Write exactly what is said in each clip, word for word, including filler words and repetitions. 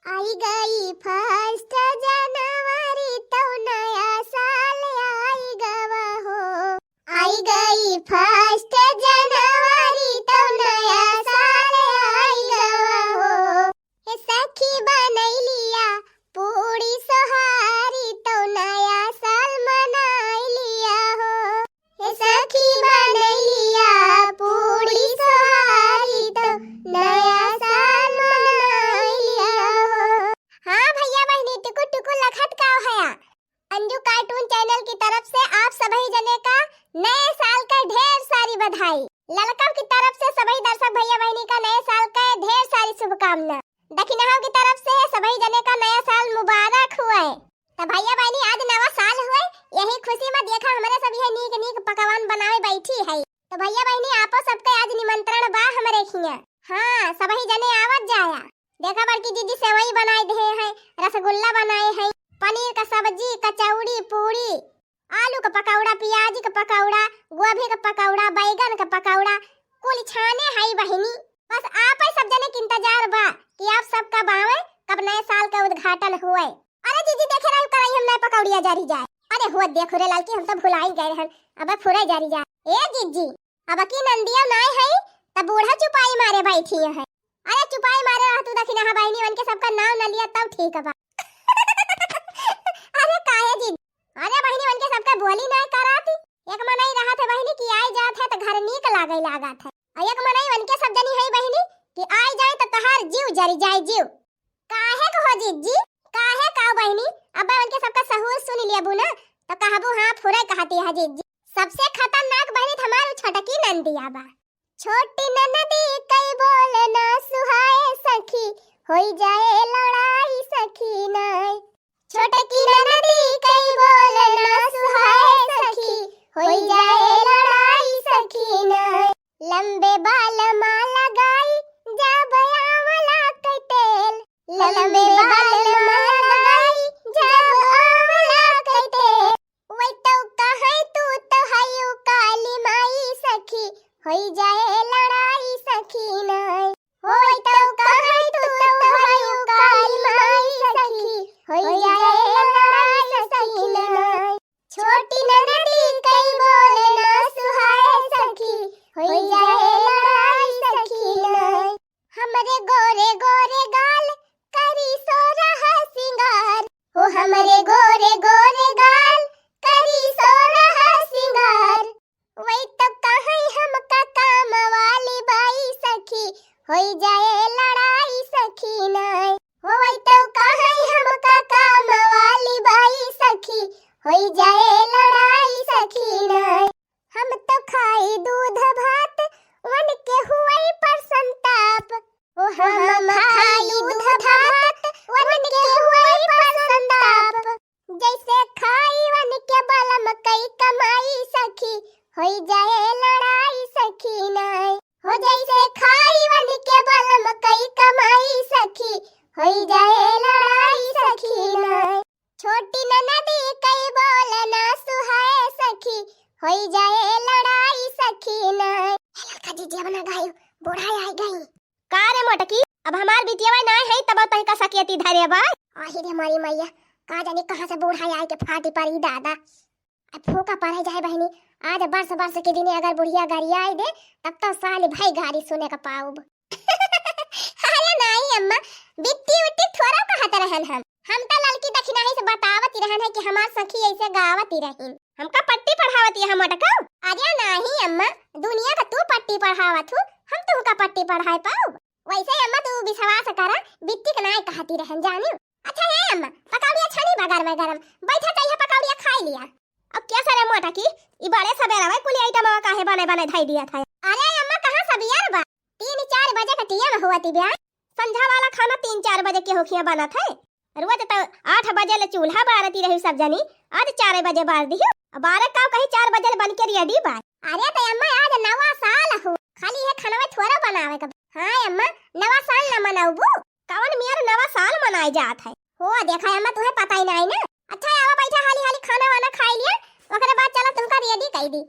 आई गई first जनवरी तो नया साल आई गवा हो। आई गई first जनवरी तो नया साल आई गवा हो। हे सखी बनैलिया पूड़ी सोहारी तो नया साल मनाई लिया हो। हे सखी बनैलिया पूड़ी सोहारी तो नया साल मनाई लिया हो। हाँ भैया बहिनी, टुकुर टुकुर लखत का हया। अंजू cartoon channel की तरफ से आप सभी जने का नए साल का ढेर सारी बधाई। ललकव की तरफ से सभी दर्शक भैया बहिनी का नए साल का ढेर सारी शुभकामना। दखिनहा की तरफ से सभी जने का नया साल मुबारक हुए। तो भैया बहिनी, आज नवा साल हुए, यही खुशी में देखा हमरे सब ये नीक नीक पकवान बनावे बैठी है। तो भैया बहिनी, आपो सबके आज निमंत्रण बा हमरे खिया। हाँ, सबही जने आवत जाया। देखा बड़की जीजी सेवई बनाए दे है, रसगुल्ला बनाए है, पनीर का सब्जी, कचौड़ी, पूड़ी, आलू का पकौड़ा, प्याज का पकौड़ा, गोभी का पकौड़ा, बैगन का पकौड़ा, कुल छाने है बहिनी। बस आप ही सब जने के इंतजार बा कि आप सब कब आवे, कब नए साल का उद्घाटन हुए। अरे जीजी, देखे रही कराई हम नए पकौड़िया जरी जाए। अरे हो देखो रे ललकी, हम तो भुलाई गए रहन, अब फुरे जरी जाए। ए जीजी, अब की नंदिया नाय है, त बूढ़ा चुपाई मारे बैठी है। अरे चुपाई मारे रह तू दखिनहा बहिनी, उनके सबका नाव न लिया तब ठीक बा। अरे काहे जीजी? अरे बहिनी, उनके सबका बोली नाय कराती। एक मनई रहत है बहिनी कि आई जात है त घर नीक लागे लागत है, और एक मनई उनके सब जनी है बहिनी कि आई जाए त तहार जीव जरी जाए जीव। काहे कहो जीजी? काहे का बहिनी? अब उनके सबका सहूर सुन लेबू ना, तो कहबू हाँ फुरे कहती है जीजी। सबसे खतरनाक बहिनी त हमार उ छोटकी नंदिया बा। छोटी ननदी कई बोल ना सुहाए सखी, होई जाए लड़ाई सखी नाय। छोटकी ननदी कई बोल ना सुहाए सखी, होई जाए लड़ाई सखी नाय। लंबे बाल मा लगाई जब आंवला के तेल, लंबे बाल मा लगाई जब आंवला के तेल। वही तो कहे तू तो हयू काली माई सखी, होई जाए लड़ाई सखी नाय। होई तो कहे तू तो हयू काली माई सखी, होई जाए लड़ाई सखी नाय। छोटी ननदी कई बोल ना सुहाए सखी, होई जाए लड़ाई सखी नाय। हमरे गोरे गोरे गाल करी सोरह सिंगार, हो हमरे गोरे गोरे गाल करी सोरह सिंगार। वही तो कहे हमका काम वाली बाई सखी, होई जाए लड़ाई सखी नाय। हो वही तो कहे हमका काम वाली बाई सखी, होई जाए लड़ाई सखी नाय। हम तो खाई दूध भात वन के हुए पर संताप। ओ हम खाई दूध भात वन के हुए पर संताप। जैसे खाई वन के बलम कई कमाई सखी, होई जाए लड़ाई सखी नाय। हो जैसे खाई वन के बलम कई कमाई सखी, होई जाए लड़ाई सखी नाय। छोटी ननदी कई बोल ना सुहाए सखी, होई जाए लड़ाई सखी नाय। हे ललका जीजी, अब ना गायू, बूढ़ा आई गई। का रे मोटकी, अब हमार बिटिया नाय है तब तही का सकेती धरे बा। आही रे मारी मैया, का जानी कहाँ से बूढ़ा आई के फाटी पड़ी दादा। अब फूका पड़े जाए बहिनी, आज बरस बरस के दिने अगर बुढ़िया गरियाई दे, तब तो साल भई गारी सुने का पाउब। अरे नाई अम्मा, बिट्टी उट्टी थोड़ा कहत रहन हम। हम तो ललकी दखिनाही से बतावत रहन है कि हमार सखी ऐसे गावत रहन। हमका पट्टी पढ़ावत है मोटका? अरे नाई अम्मा, दुनिया का तू पट्टी पढ़ावत हू, हम तुमका पट्टी पढ़ाए पाउब? वैसे अम्मा तू विश्वास करा, बिट्टी के नाई कहती रहन जानियो। अच्छा हे अम्मा, पकौड़िया छानी बा गरमे गरम, बैठा त इहे पकौड़िया खाई लिया। अब क्या सरे मोटकी, ई बड़े सबेरा में कुली आइटम काहे बने बने धई दिया था? अरे अम्मा, कहाँ सबेर बा? तीन चार बजे का टीएम हुआ ती ब्याह। संझा वाला खाना तीन चार बजे के होखिया बनत है। रोज तो आठ बजे ले चूल्हा बारती रही सब जनी, आज चार बजे बार दियो। अब बारह का कहीं चार बजे ले बन के रेडी बा। अरे तो अम्मा, आज नवा साल हो, खाली ये खाना में थोड़ा बनावे का। हाँ अम्मा, नवा साल ना मनाउबू? कवन मियर नवा साल मनाए जात है? हो देखा अम्मा, तुहे पता ही नाई ना। अच्छा आवा बैठा, हाली हाली खाना वाना खाई लिया, ओकरे बाद चला तुमका रेडी कई दी।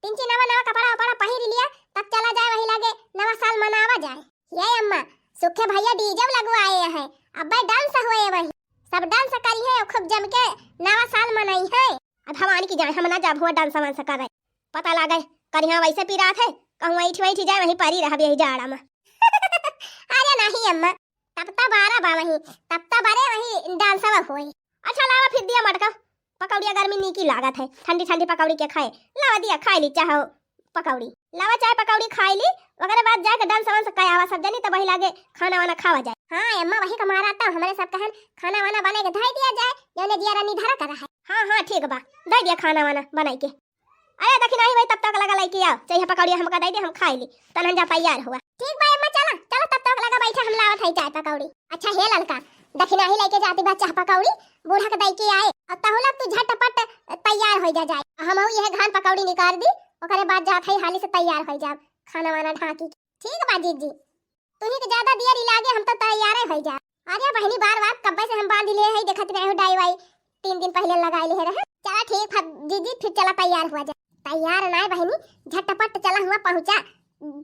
तिनची नवा नवा कपड़ा उपड़ा पहिर लिया, तब चला जाए वही लागे नवा साल मनावा जाए। ये अम्मा, सुखे भैया DJ लगवाए हैं, अब्बे dance होए वही, सब dance करी है, खूब जम के नवा साल मनाई है। अब भवानी की जाए, हम ना जाब हुआ dance वांस करे, पता लागे करिहाँ वैसे पिरात है, कहूँ ऐठी वैठी जाए, वहीं परी रहब यही जाड़ा में। अरे नहीं अम्मा, तब त बारा बा वहीं, तब त बरे वहीं dance होई। अच्छा लावा फिर दिया मटका, पकौड़िया गर्मी नीकी लागत है, ठंडी ठंडी पकौड़ी के खाए, लावा दिया खाए ली चाहो पकौड़ी, लावा चाहे पकौड़ी खाए ली, ओकरे बाद जाके dance वांस कयावा सब जनी, तब वही लागे खाना वाना खावा जाए। हाँ अम्मा, वही का मारा तो हमरे सब कहन खाना वाना बने के धई दिया जाए, जौने जिया रानी धरा करा है। हाँ हाँ ठीक बा, धई दिया खाना वाना बनाई के। अरे दखिनाही भाई, तब तक लगा लइके आओ, चाहे पकौड़िया हमका दे दे, हम खाई ली, तनहन जा तैयार हुआ। ठीक बा अम्मा, चला चला, तब तक लगा बैठा, हम लावत है चाय पकौड़ी। अच्छा हे ललका, दखिनाही लइके जाती बा चाह पकौड़ी, बूढ़ा के दई के आए, और तहुला तू झटपट तैयार हो जा जाए, हम यह घान पकौड़ी निकाल दी, ओकरे बाद जात है हाली से तैयार हो जाब, खाना वाना ढाकी। ठीक बा जीजी। तुही के ज्यादा देर ही लागे, हम तो तैयारे हो जा। अरे बहिनी, बार बार कब्बे से हम बांध ले है, देखत रहे हो डाई वाई, तीन दिन पहले लगाई ले रहे। चला ठीक है जीजी, फिर चला तैयार हुआ जा। तैयार ना बहिनी, झटपट चला हुआ पहुँचा,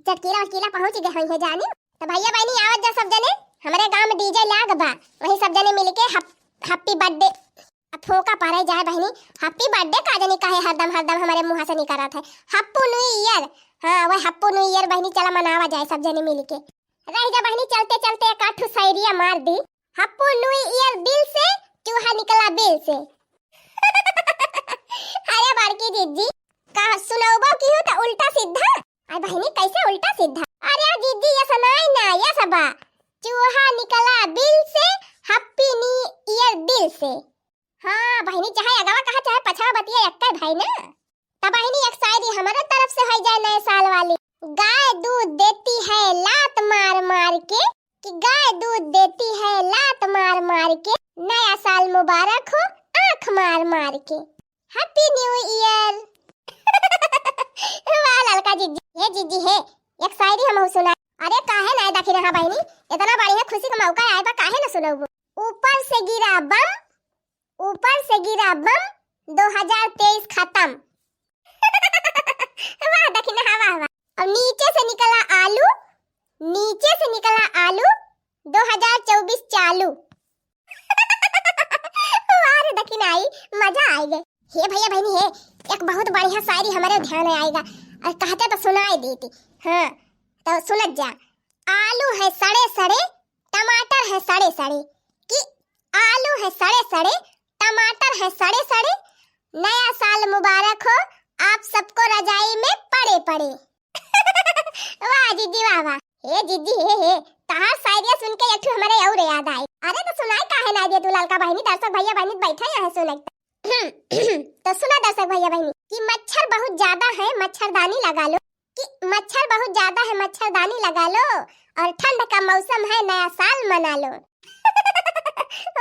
चटकीला वटकीला पहुँच गए हुई है जानी। तो भैया बहिनी आवत जा सब जने, हमरे गाँव में DJ लाग बा, वही सब जने मिलके हप-, happy birthday। अब फोका परे जाए बहिनी, happy birthday का जानी काहे हरदम हरदम हमरे मुँह से निकलत है, happy new year। हाँ वह happy new year बहिनी, चला मनावा जाए सब जने मिलके। रह जा बहिनी, चलते चलते एक आठ ठो शायरिया मार दी। Happy new year दिल से, चूहा निकला बिल से। अरे बड़की जीजी, का सुनौबो की हो तो उल्टा सीधा? अरे बहिनी, कैसे उल्टा सीधा? अरे जीजी, ये सुनाई ना, ये सबा, चूहा निकला बिल से, happy new year दिल से। हाँ बहिनी, चाहे अगवा कहा चाहे पछवा बतिया एक्के भाई ना। तब बहिनी एक शायरी हमारे तरफ से हो जाए नए साल वाली। गाय दूध देती है लात मार मार के, कि गाय दूध देती है लात मार मार के, नया साल मुबारक हो आँख मार मार के, happy new year। वाह ललका जीजी, हे जीजी हे, एक शायरी हमहू सुना। अरे काहे ना दखिनहा बहिनी, इतना बढ़िया खुशी का मौका आए बा, काहे ना सुनौबू? ऊपर से गिरा बम, ऊपर से गिरा बम, दो हज़ार तेईस खत्म। वाह दखिनहा, वाह वाह। और नीचे से निकला आलू, नीचे से निकला आलू, दो हज़ार चउबीस चालू। वाह रे दखिनाई, मजा आइ गए। हे भैया बहिनी हे, एक बहुत बढ़िया शायरी हमारे ध्यान में आएगा, और कहते तो सुनाई देती। हाँ तो सुनत जा। आलू है सड़े सड़े, टमाटर है सड़े सड़े, कि आलू है सड़े सड़े, टमाटर है सड़े सड़े, नया साल मुबारक हो आप सबको रजाई में पड़े पड़े। वाह जीजी वाह वाह। हे जीजी हे हे, तहार शायरिया सुन के एक ठो हमारे और याद आई। अरे तो सुनाई काहे ना दिए तू ललका बहिनी, दर्शक भैया बहिनी बैठे यहाँ सुने। तो सुना दर्शक भैया बहिनी कि मच्छर बहुत ज्यादा है, मच्छरदानी लगा लो, कि मच्छर बहुत ज्यादा है, मच्छरदानी लगा लो, और ठंड का मौसम है, नया साल मना लो।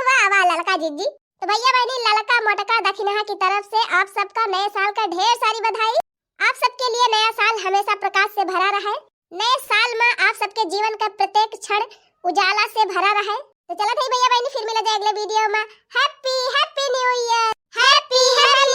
वाह वाह ललका जीजी। तो भैया बहिनी, ललका मोटका दखिनहा की तरफ से आप सबका नए साल का ढेर सारी बधाई। आप सबके लिए नया साल हमेशा प्रकाश से भरा रहे। नए साल में आप सबके जीवन का प्रत्येक क्षण उजाला से भरा रहे। तो चला भाई भैया बहिनी, फिर मिला जाए अगले video में। Happy, happy new year, happy, happy